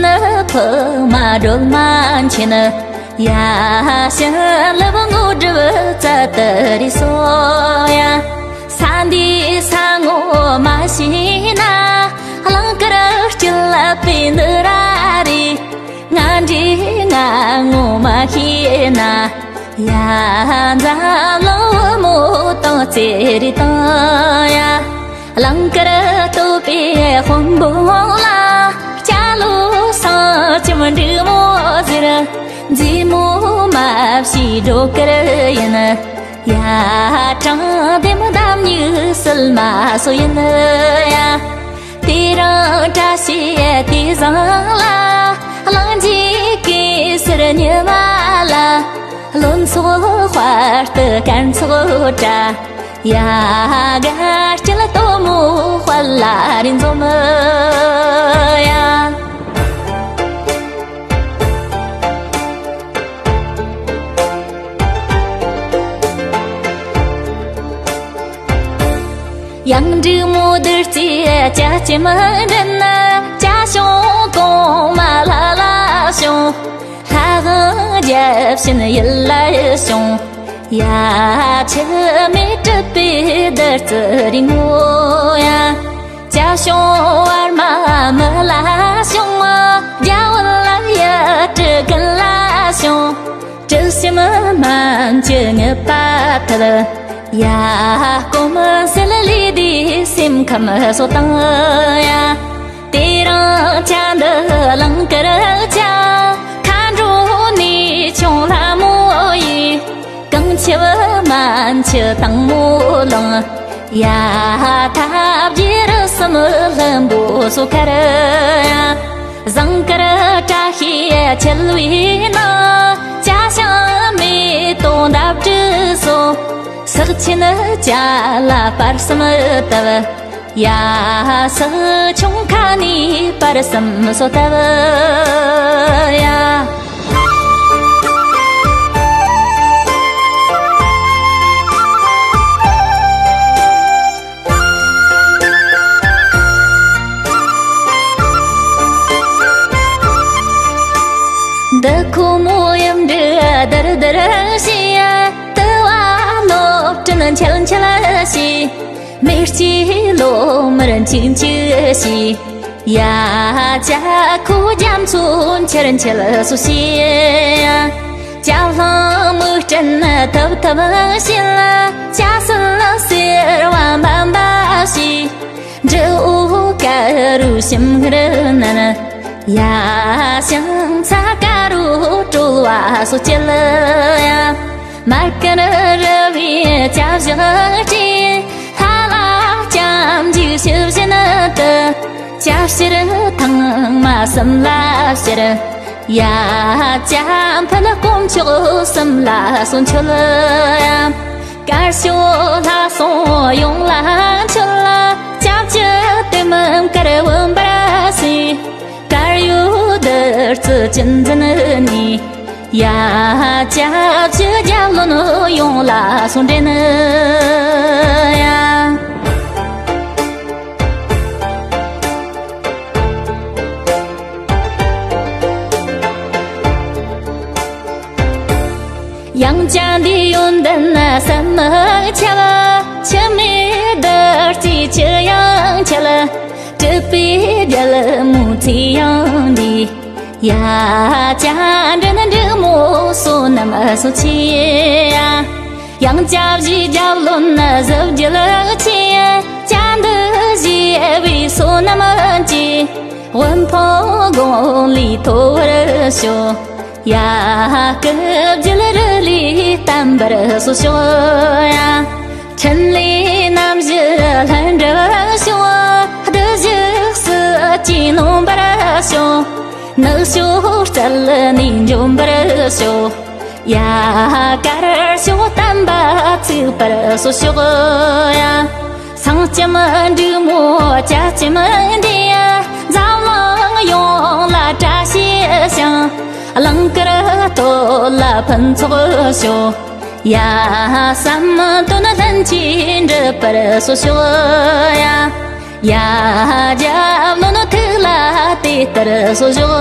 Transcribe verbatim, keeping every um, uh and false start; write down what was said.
ནི་ཕུ་མ་སྒྲོལ་མ་མཁྱེན། ཡ་བྱིན་རླབས་དངོས་གྲུབ་རྩལ་དུ་རེ་གསོལ་ཡ། ས་འདི་ས་ངོ་མ་ཤེས་ན། གླིང་དཀར་སྐྱིད་པའི་འདི་ར་རེད། ང་འདྲེ་ང་ངོ་མ་ཤེས་ན། ཡ་འཛམ་གླིང་བུ་མོ་དང་རྩེ་རེ་དང་ཡ། གླིང་དཀར་སྟོད་པའི་དཔོན་པོ་ལ། སྐྱ་ལོ་སྲང་ལྕམ་འབྲུག་མོ་ཟེར། མཛེས་མོ་མ་བྱས་སྒྲོལ་དཀར་ཡིན། ཡ་དྲང་བདེན་བདག་ཉིད་སིལ་མ་སོ་ཡིན་ཡ། དེ་རིང་བཀྲ་ཤིས་དེ་བཟང་ལ། གླིང་རྗེ་གེ་སར་ཉི་མ་ལ། བློན་ཚོགས་དཔའ་རྟུལ་སྐར་ཚོགས་བཀྲ། ཡ་དགའ་སྐྱིད་སྟོན་མོ་དཔལ་ལ་རེ་འཛོམས་ཡ། ཡང་འབྲུག་མོ་བདུད་རྩིའི་བྱ་སྐྱེམས་འདྲེན། བྱ་བྱིའུ་གོང་མ་ལྷ་ལ་བྱིན། ལྷ་དབང་བརྒྱ་བྱིན་ཡུལ་ལ་བྱིན། ཡ་འཆི་མེད་གྲུབ་པའི་བདུད་རྩི་རིང་མོ་ཡ། བྱ་བྱིའུ་བར་མ་མི་ལ་བྱིན། རྒྱ་བོད་ལ་ཡ་སྤྲུལ་ཀུན་ལ་བྱིན། དྲི་ཞིམ་སྨན་གྱི་མྱུར་བ་ཐུལ། ཡ་སྐོམ་སེལ་ལུས་བདེའི་སེམས་ཁམས་སོ་དང་ཡ། དེ་རིང་བྱ་འདི་གླིང་དཀར་བྱ། མཁའ་འགྲོ་ནས་བྱུང་ལྷ་མོ་ཡིས། གང་ཆེ་བ་སྨན་གྱི་དྭངས་མོ་བླངས། ཡ་ཐབས་ཀྱི་རི་གསུམ་ལྷུན་པོ་སོ་དཀར་ཡ། ཟངས་དཀར་བཀྲ་ཤིས་འཁྱིལ་བའི་ནང་། བྱ་ཞིང་མེ་ཏོག་འདབ་དྲུག་སོགས། སག་ཆེན་བྱ་ལ་སྤར་གསུམ་བཏབ། ཡ་སག་ཆུང་ཁ་ནས་སྤར་གསུམ་སོགས་བཏབ་ཡ། འདི་ཁོ་མོ་ཡུམ་འདྲི་དིར་དིར་བྱས། དུ་བ་ལོ་སྤྲིན་འཁྱིལ་འཁྱིལ་བྱས། མེ་ལྕེ་ལོ་མར་འཁྱུག་འཁྱུག་བྱས། ཡ་བྱ་ཁོ་རྒྱ་མཚོ་འཁྱིལ་འཁྱིལ་སོ་བྱས། བྱ་གླང་མིག་སྤྲིན་ཐིབས་ཐིབས་བྱས། བྱ་སྲིན་སེར་བ་འབབ་འབབ་བྱས། འབྲི་འོ་དཀར་རོ་ཞིམ་མངར་ནན། ཡ་ཞིང་ཚ་དཀར་རོ་དྲོད་བ་སོ་སྐྱིད་ཡ། མར་དཀར་རི་བོའི་བྱ་བཞག་སྤྲས། ལྷ་ལ་སྐྱབས་འཇུག་ཞུ་བཞིན་དུ། བྱ་ཕྱིར་ཐང་མ་གསུམ་ལ་ཕྱིར། ཡ་བྱ་ཕུད་དཀོན་མཆོག་གསུམ་ལ་སོ་མཆོད་ཡ། དཀར་ཕྱོགས་ལྷ་སྲུང་ཡོངས་ལ་མཆོད། སྐྱབས་ཀྱི་དེ་མིན་དཀར་བུམ་པར་གསོལ། དཀར་ཡོལ་བདུད་རྩི་གཅན་གཟན་ནས། ཡ་སྐྱབས་ཀྱི་རྒྱལ་བློན་ཡོངས་ལ་སོ་འདྲེན་ཡ། ཡང་བྱ་འདིའི་ཡོན་ཏན་བསམ་མི་ཁྱབ། འཆི་མེད་བདུད་རྩིའི་ཆུ་ཡང་འཁྱིལ། གྲུབ་པའི་རྒྱལ་མོའི་ཚེ་ཡང་འདས། ཡ་བྱ་འདྲེན་འབྲུག་མོ་བསོད་ནམས་སོ་ཆེ་ཡ། ཡང་བྱ་བཞིའི་རྒྱལ་བློན་གཟི་བརྗིད་ཆེ། བྱ་འདི་བཞེས་པའི་བསོད་ནམས་ཀྱིས། དབུལ་ཕོངས་སྒང་ལས་ཐོབ་པར་ཤོག། ཡ་སྐུ་བརྒྱུད་རི་ལས་བརྟན་པར་སོ་ཤོག་ཡ། འཕྲིན་ལས་རྣམ་བཞི་ལྷུན་གྲུབ་ཤོག། བདུད་བཞི་སྲིད་ཀྱིས་ནོན་པར་ཤོག། ནག་ཕྱོགས་རྩད་ནས་འཇོམས་པར་ཤོག། ཡ་དཀར་ཕྱོགས་བསྟན་པ་ཚུགས་པར་སོ་ཤོག་ཡ། ཚངས་སྐྱོམ་འབྲུག་མོ་བྱ་སྐྱོམ་འདི། འཛམ་གླིང་ཡོངས་ལ་བཀྲ་ཤིས་ཤིང་། གླིང་དཀར་སྟོད་ལ་ཕུན་ཚོགས་ཤོག། ཡ་བསམ་དོན་ལྷུན་གྱིས་འགྲུབ་པར་སོ་ཤོག་ཡ། ཡ་རྒྱལ་བློན་ཐུགས་ལ་དེ་ ལྟར་གསོ་ཞོག